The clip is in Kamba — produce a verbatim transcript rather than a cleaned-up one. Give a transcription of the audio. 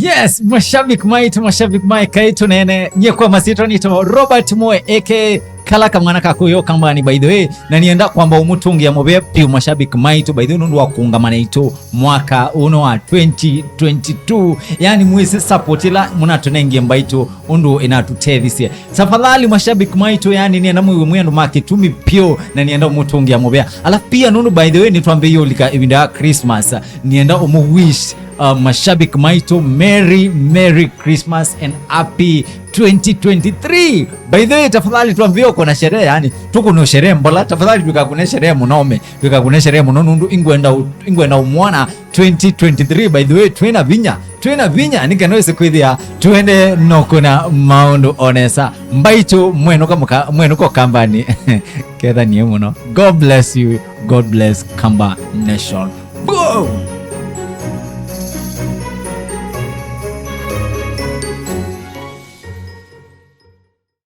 Yes, mashabiki maitũ, mashabiki maitũ nene, nyie kwa masitwa nĩtawa Robert Moe, A K A kala kamwana kakuyo kambani, by the way, na nienda kwamba ũmũtũngĩa mũvea piũ mashabiki maitũ, by the way, nũndũ wa kũũngama naitũ mwaka ũno wa twenty twenty-two, yani mwĩsĩ support ĩla mũnatũnengie mbaitũ ũndũ ĩnatũtethisye. Tafadhali mashabiki maitũ, yani nienda mwĩw'e mwĩ andũ ma kĩtumi piũ, na nienda ũmũtũngĩa mũvea. Alafu pia nũndũ, by the way, nĩtwambĩĩie ũlika ĩvinda ya Christmas, nienda ũmũ wish uh, mashabiki maitũ, Merry, Merry Christmas and Happy twenty twenty-three. By the way, tafadhali twambie kũna sherehe, yani, tũkũne sherehe mbola, tafadhali tũkakũne sherehe mũno, me, tũkakũne sherehe mũno, nũndũ ingwenda ũ-, ingwenda ũmwona twenty twenty-three. By the way, twĩna vinya, twĩna vinya, nĩ kana wĩse kwĩthĩa, twende no kũna maũndũ o nesa. Mbaitũ mwenũka mũka-, mwenũka kambani. Ketha niĩ mũno. God bless you. God bless Kamba Nation. Boom!